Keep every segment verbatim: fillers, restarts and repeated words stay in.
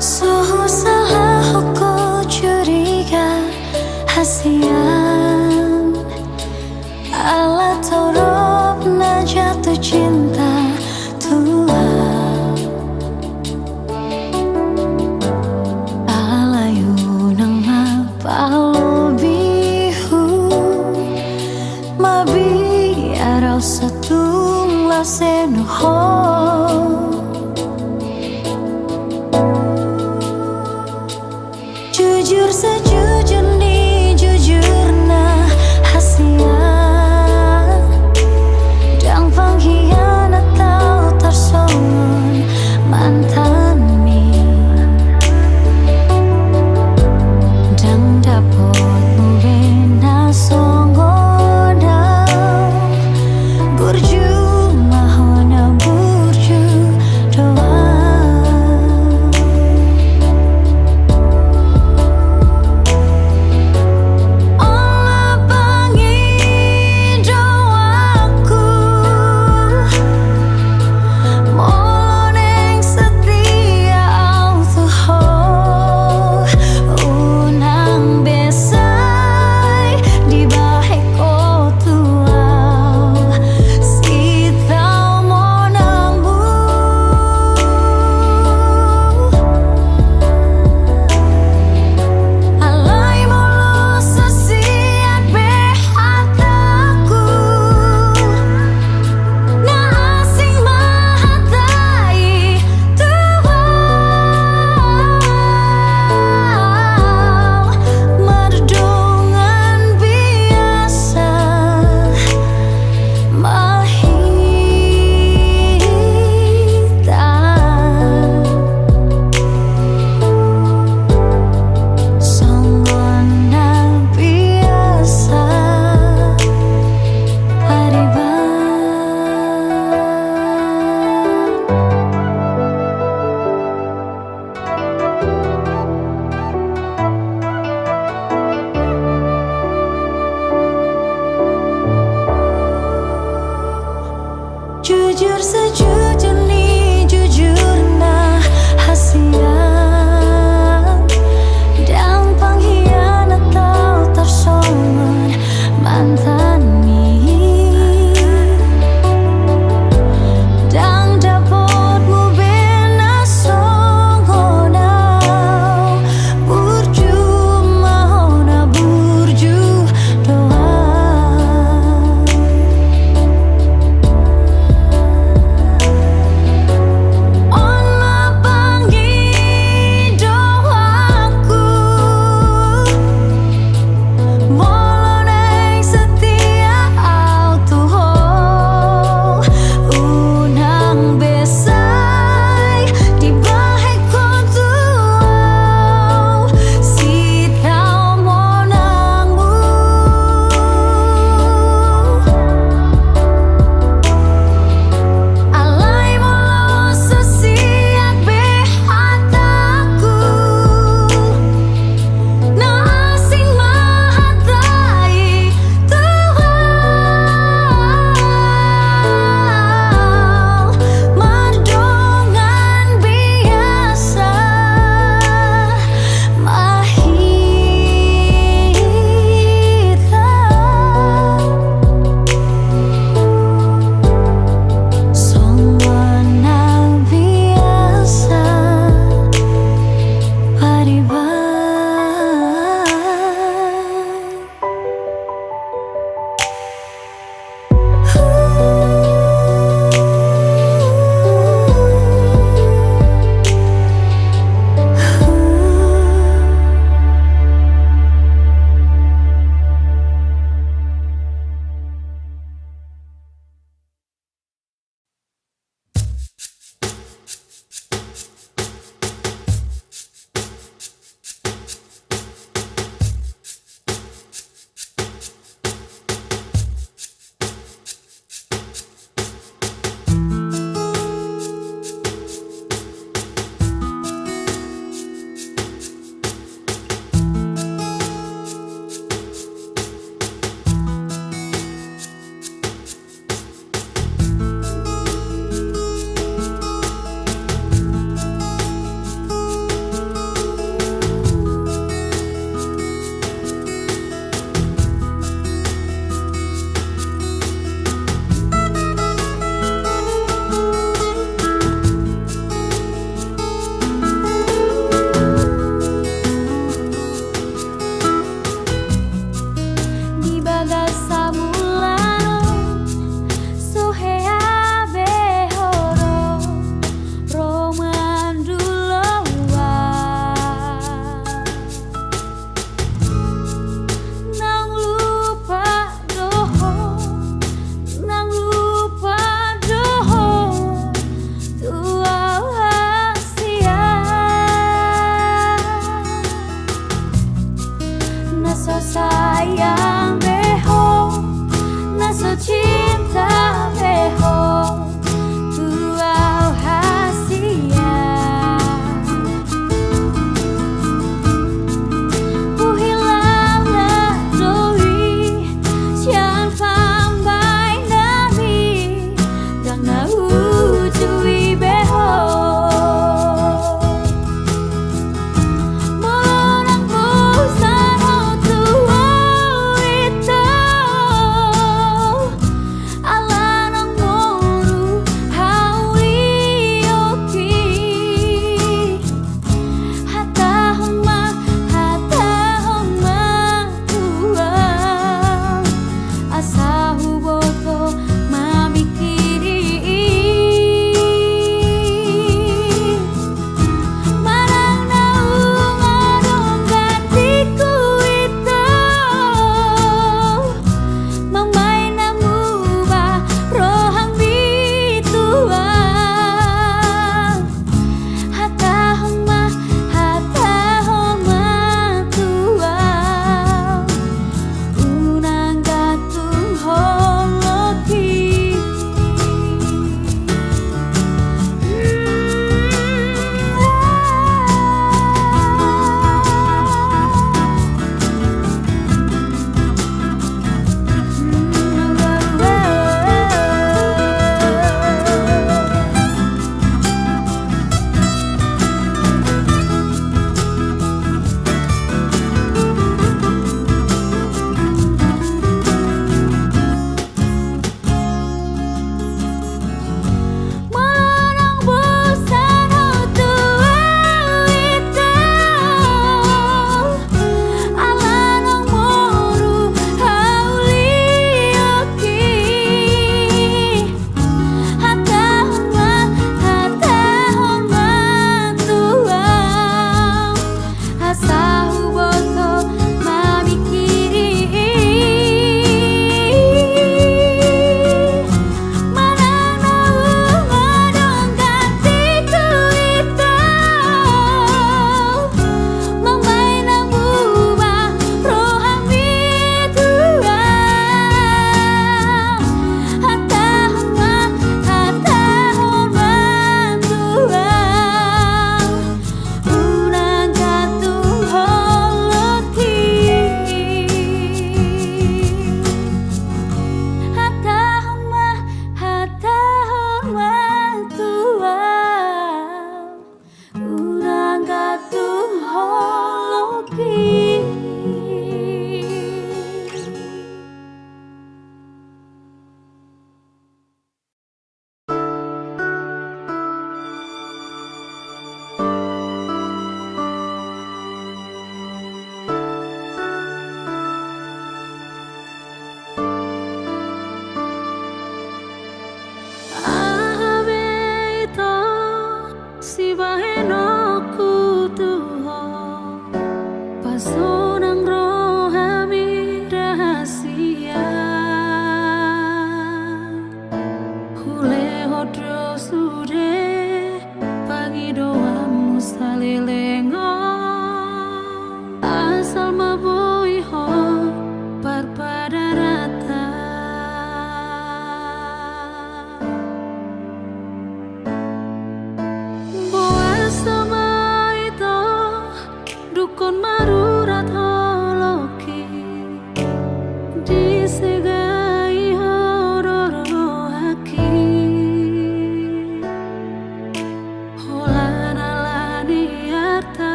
So husalahon ho curiga hasian, ala torop na jatuh cinta tu ahu. Alai unang ma palobi ho, mabiar ahu so tung lasenu ho. Jujur sejujur ni jujurna hasian, ndang panghianat ahu tarsongon mantanmi. Ndang dapotmu be na songon ahu, burju ma ho na burju do ahu.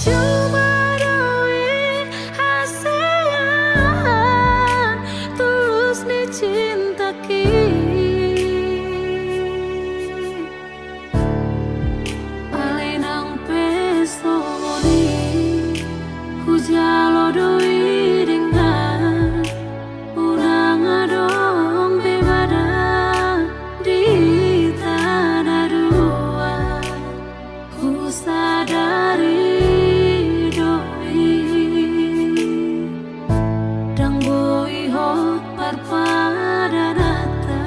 Cuma do i hasian tulus ni cintaki. Alai nang pe songon i hujalo do i dengan, unang adong be badan di hita na dua. Husadari do i ndang boi hot parpadananta.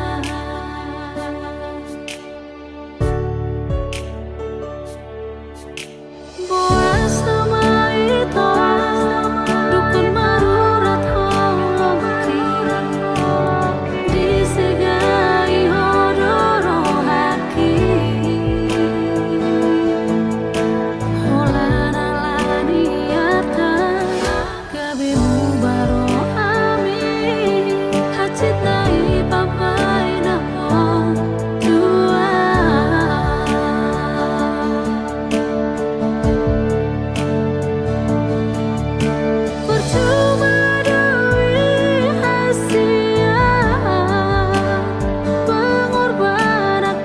Boasa ma ito dungkon marurat holongki, disegai ho do rohangki. Holan ala ni arta gabe muba rohami, hansit na i pambahenanmu tuan. Percuma do i hasian pengorbanan.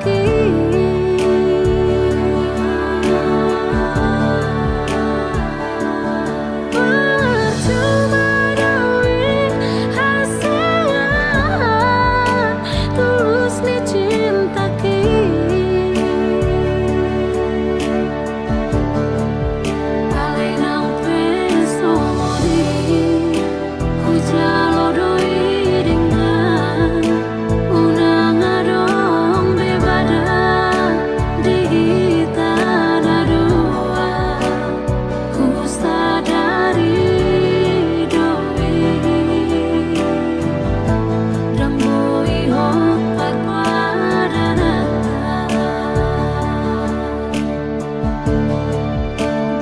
Percuma do i hasian tulus ni cintaki. Alai nang pe songon i hujalo do i dengan, unang adong be badan di hita na dua. Husadari do i ndang boi hot parpadananta.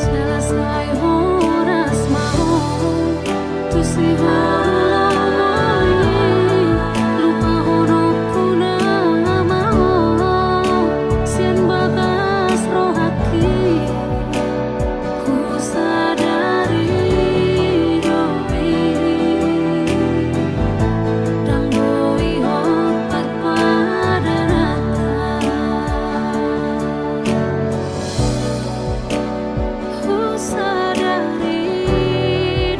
Jala sai horas ma ho tu siboru lomo i, lupahononku nama ho sian bagas rohangki. Husadari do i ndang boi hot parpadananta. Husadari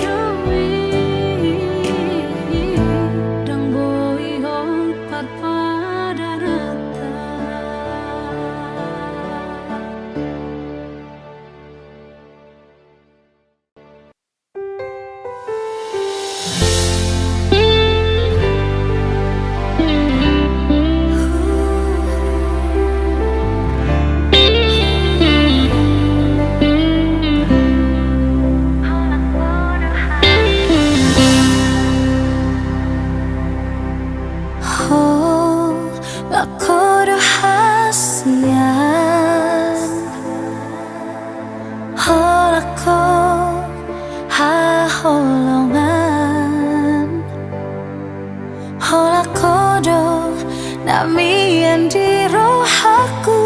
do i ndang boi hot parpadananta. Holan ho do hasian, holan ho haholongan, holan ho do na mian di rohangku.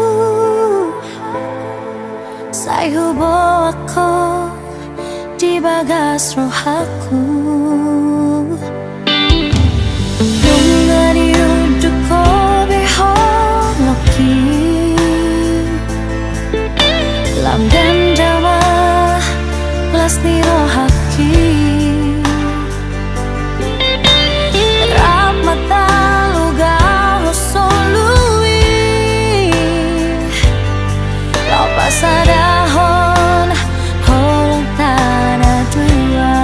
Sai huboan ho di bagas rohangku. Nunga di unduk ho be holongki, lam dendam ma las ni rohangki. Rap ma taluga ho solu i, laho pasadahon holongta na dua.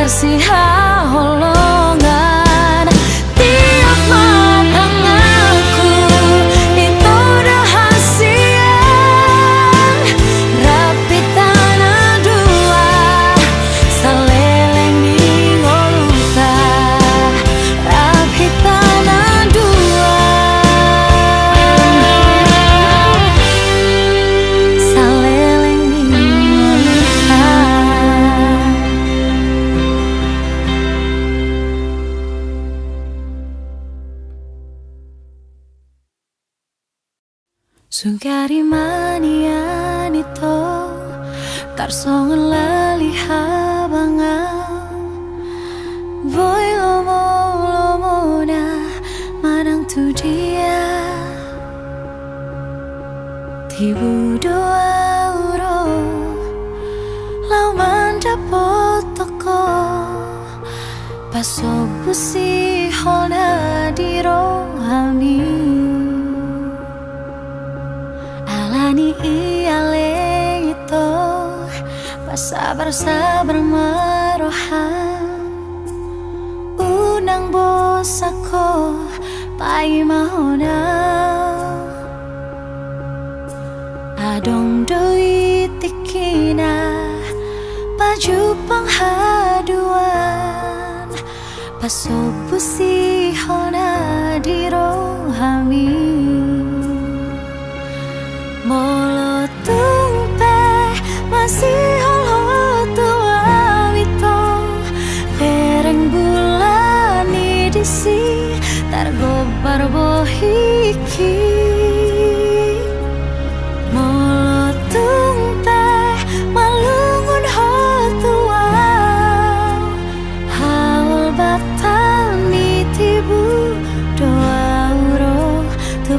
Sihaholongan. Tiop ma tanganku, ito do hasian, rap hita na dua, saleleng ni ngoluta, rap hita na dua, saleleng ni ngoluta. Sungkari ma nian ito, tarsongon lali habang au. Boi lomolomona manang tu dia. Tibu do au ro laho mandapothon ho, pasombu sihol na di rohami. Alani i ale ito, pasabarsabar ma roham. Unang bosan ho paimahon au. Adong do i tingkina pajumpang haduan, pasombu sihol na di rohami. Molo tung pe masihol ho tu au ito, bereng bulan i disi targombar bohingki. Molo tung pe malungun ho tu au, haol batal ni tibu do au ro tu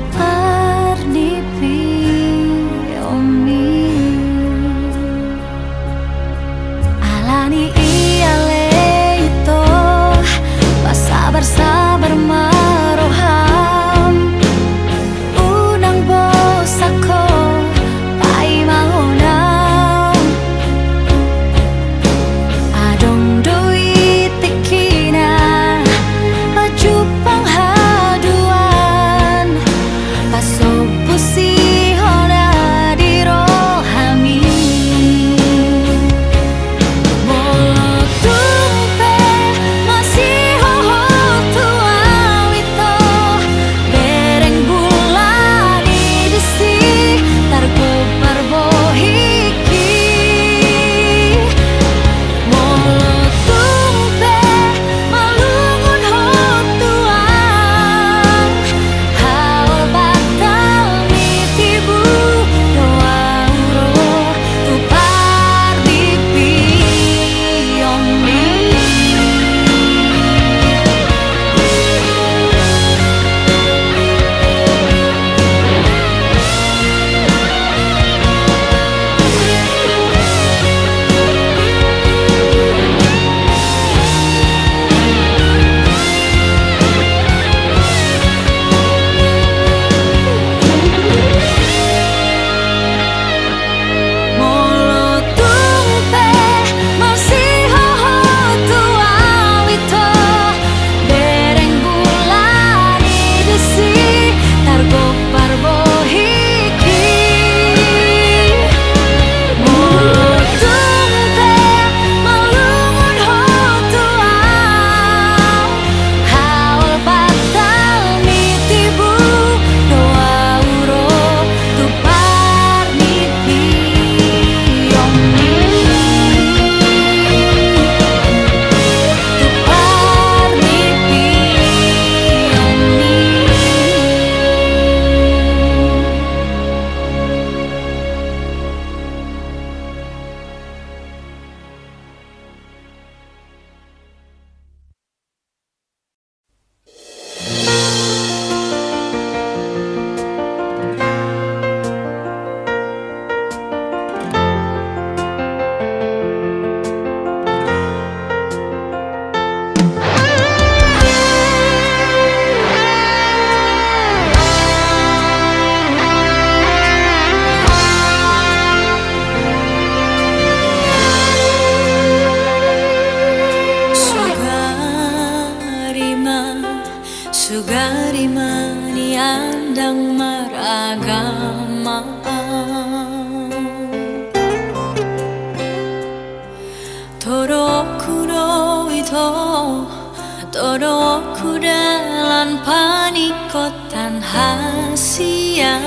Dohot hu dalan paningkotan hasian.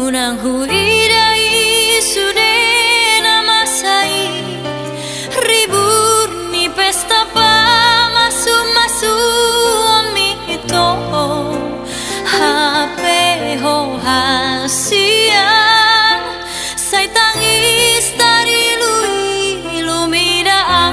Unang huida i sude na masa i, ribur ni pesta pamasumasuon miton. Hape ho hasian, sai tangis tariluilu mida au.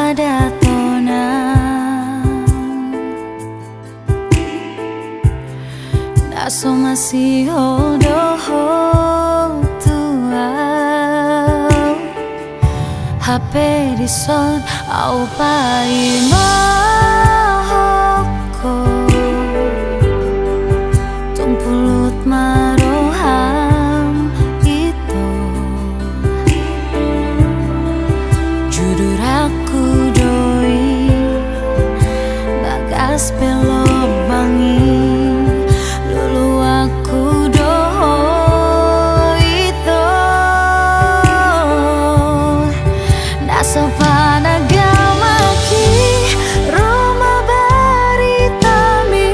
Datonan na so masihol do ho tu ahu. Hape dison ahu paimahon ho, tung pulut ma roham ito. Juduranku do i, bagas pe lombang i, luluanku do ho ito. Na so panagamak i, ro ma baritami,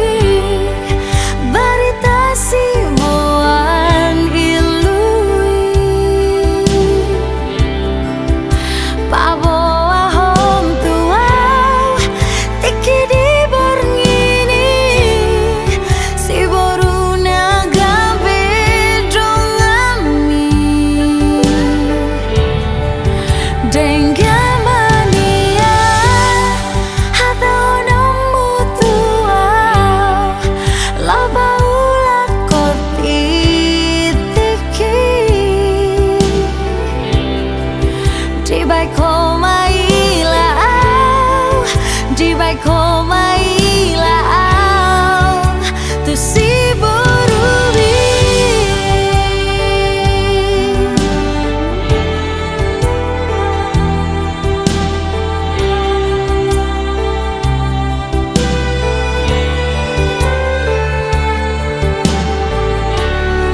barita siboan ilu i. Paboahon tu ahu tingki di borngin i, si boru na gabe donganmi. Denggan ma nian hatahononmu tu ahu, laho paulak ho titik i. Dibahen ho ma ila ahu, dibahen ho ma ila ahu tu si boru i.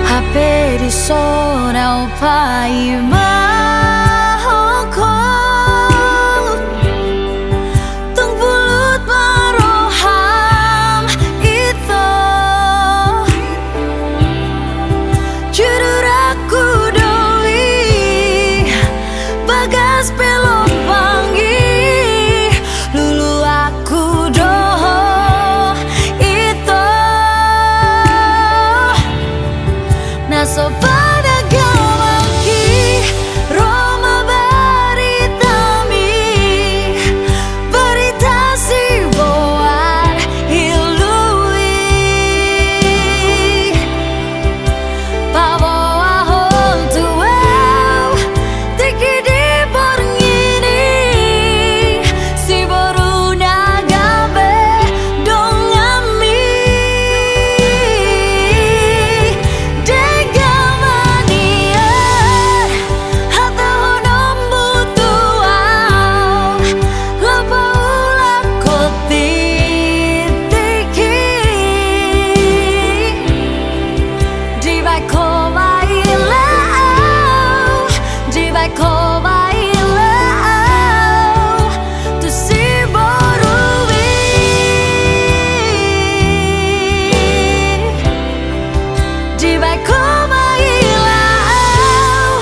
Hape dison ahu paimahon ho, tung pulut ma roham ito. Juduranku do i, bagas pe lombang i, luluanku do ho ito. Na so panagamak i, ro ma baritami, barita siboan ilu i. Paboahon tu ahu tingki di borngin i, si boru na gabe donganmi. Denggan ma nian hatahononmu tu ahu, laho paulak ho titik i. Dibahen ho ma ila ahu, dibahen ho ma ila ahu tu si boru i. Dibahen ho ma ila ahu,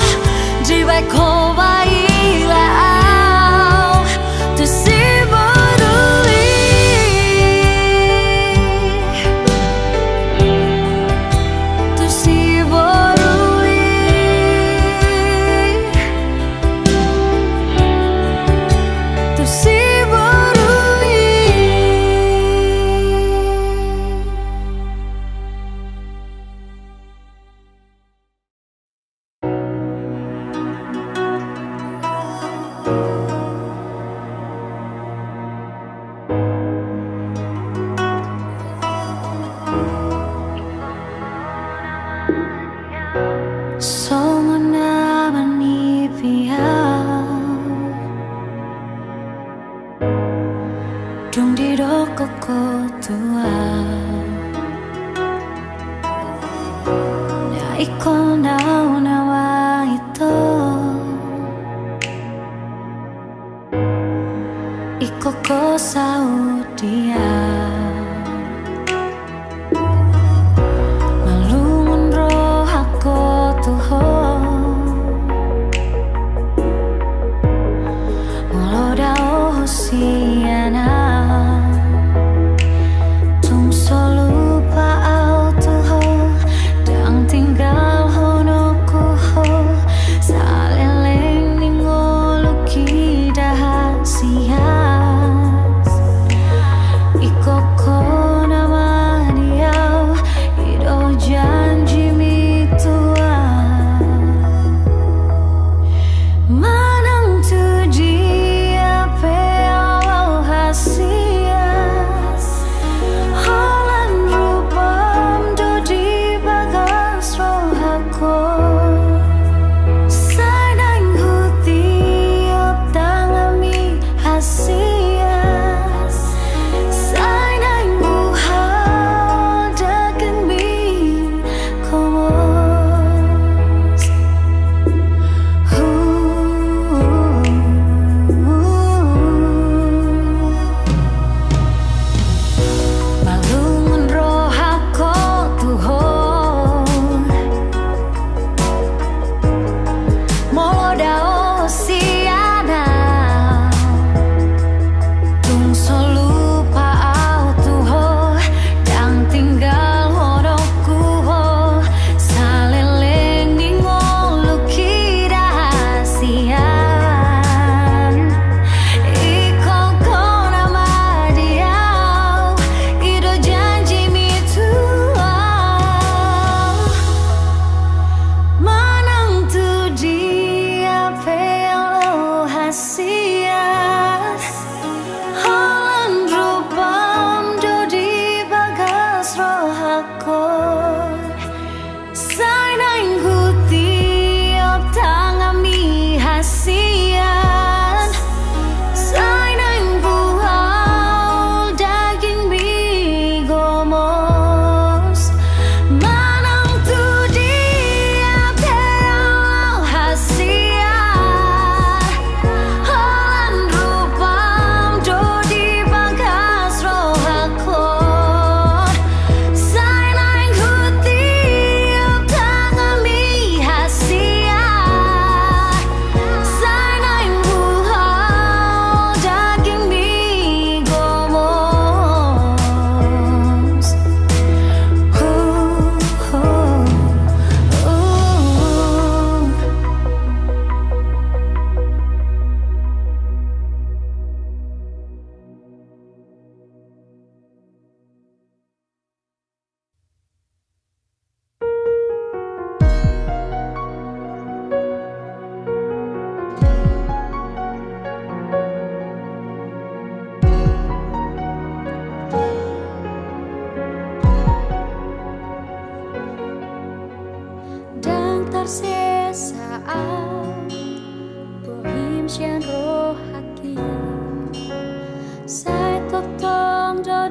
dibahen ho ma ila ahu tu si boru i. Tu si boru i. Tu si boru i. Songon na manipi ahu, dung didok ho tu ahu, na ingkon ahu na ua ito. Ingkon ho saut di ahu. Malungun rohangku tu ho. Molo dao ho sian ahu, tung so lupa ahu tu ho. Ndang tinggalhononku ho saleleng ni ngolungki, ndang hasian.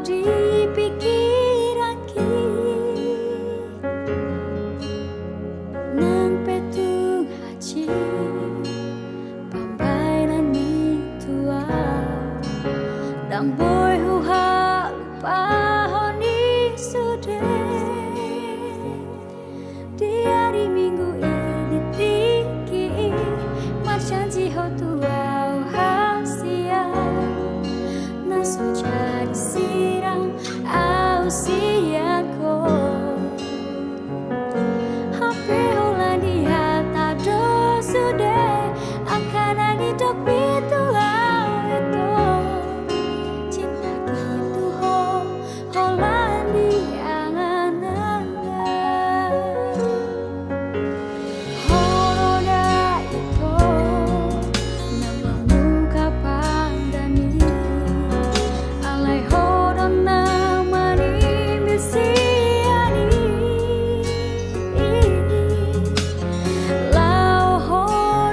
Di pikiranki nang pe tung hansit pambahenan ni tulang, ndang boi huhalupahon i sude. Di ari Minggu i di tingki i, marjanji ho tu au hasian, na so jadi sirang au sian ho. Hape holan di hata do sude, angka na nidok i tu au ito, cinta i tu ho holan di angan-angan. Ho do da ito na mamungka panggan i, alai ho do na manimbil sian i. Laho ho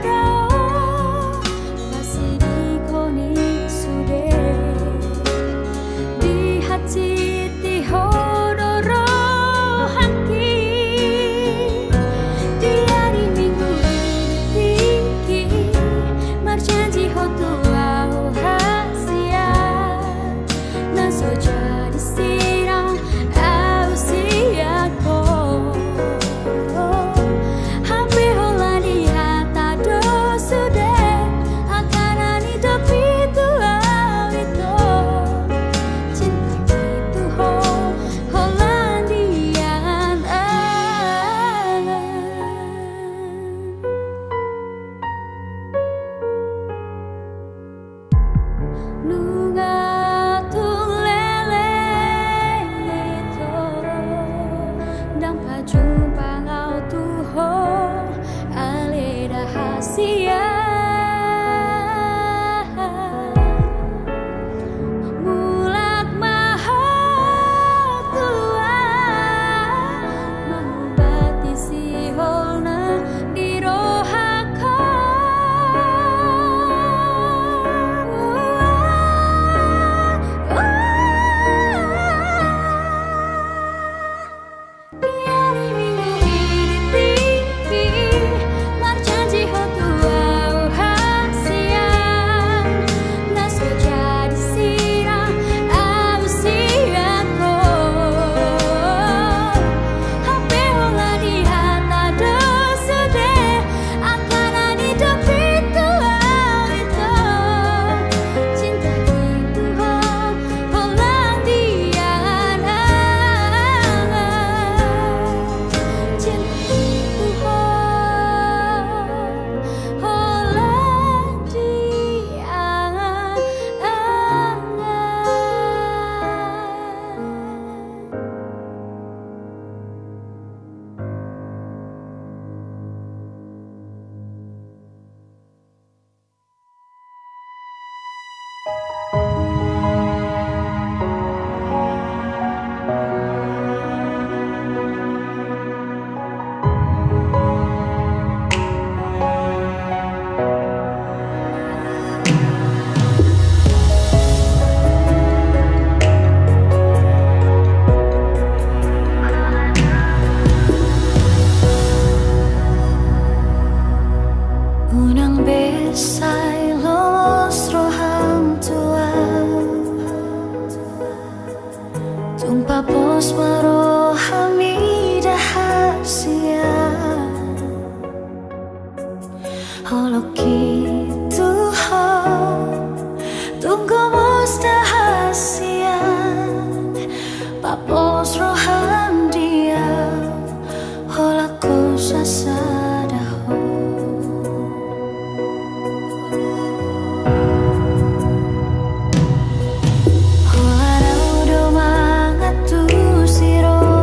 do pasidinghon i sude, dihansit ho do rohangki. Di ari Minggu i di tingki i, marjanji ho tu au hasian, na so jadi sirang au sian ho. Hape holan di hata do sude, angka na nidok i tu au ito, cinta i tu ho holan di angan-angan. Nunga tung leleng ito, ndang pajumpang au tu ho, ale da hasian. Mulak ma ho tu au, mangubati sihol na di rohangku. Di ari Minggu i di tingki i, marjanji ho tu au hasian, na so jadi sirang au sian ho. Hape holan di hata do sude, angka na nidok i tu au ito, cinta i tu ho holan di angan-angan. Cinta i tu ho holan di angan-angan. Unang be sai lolos roham tu au, tung papos ma roham mida hasian. Holong i tu ho, tung gomos da hasian, papos roham di au, holan ho sasada ho. Holan au do mangantusi roha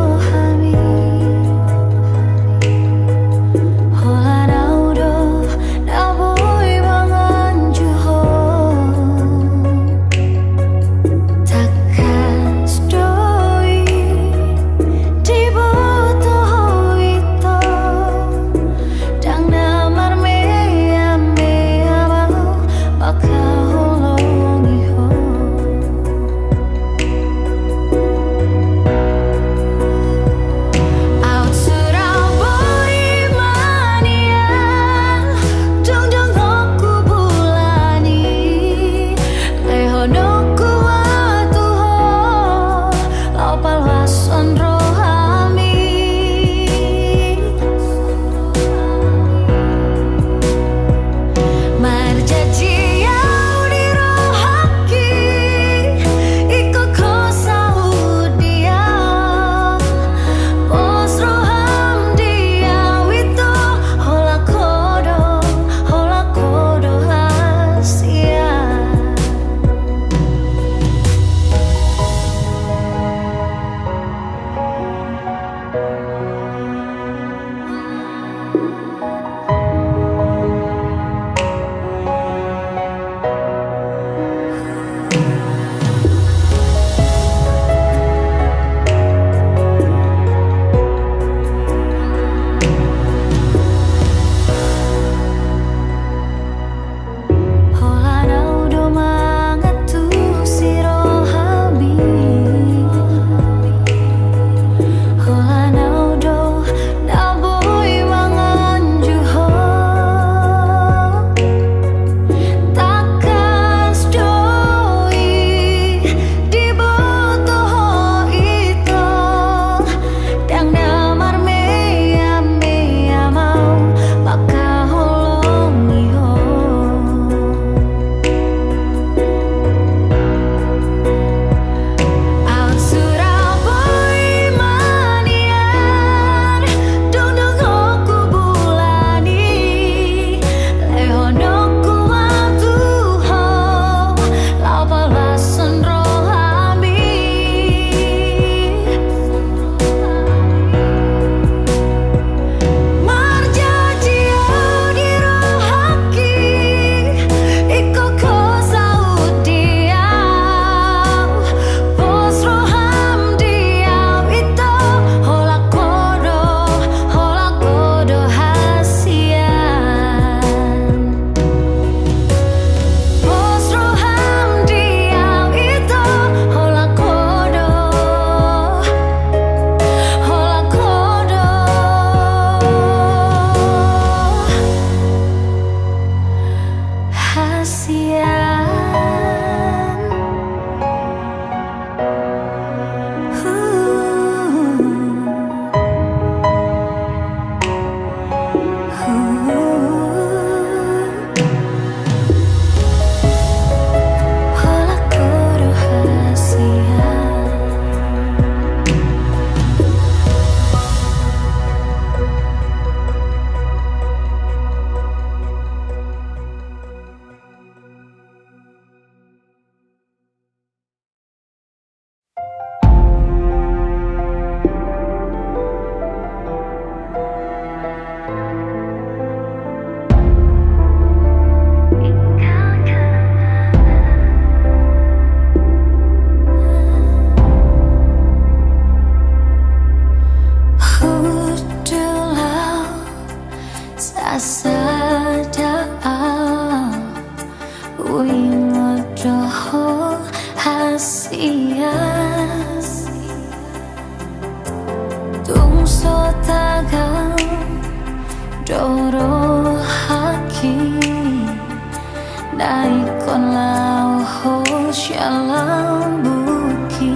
Daikkon laho sian lambungki,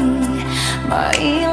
mai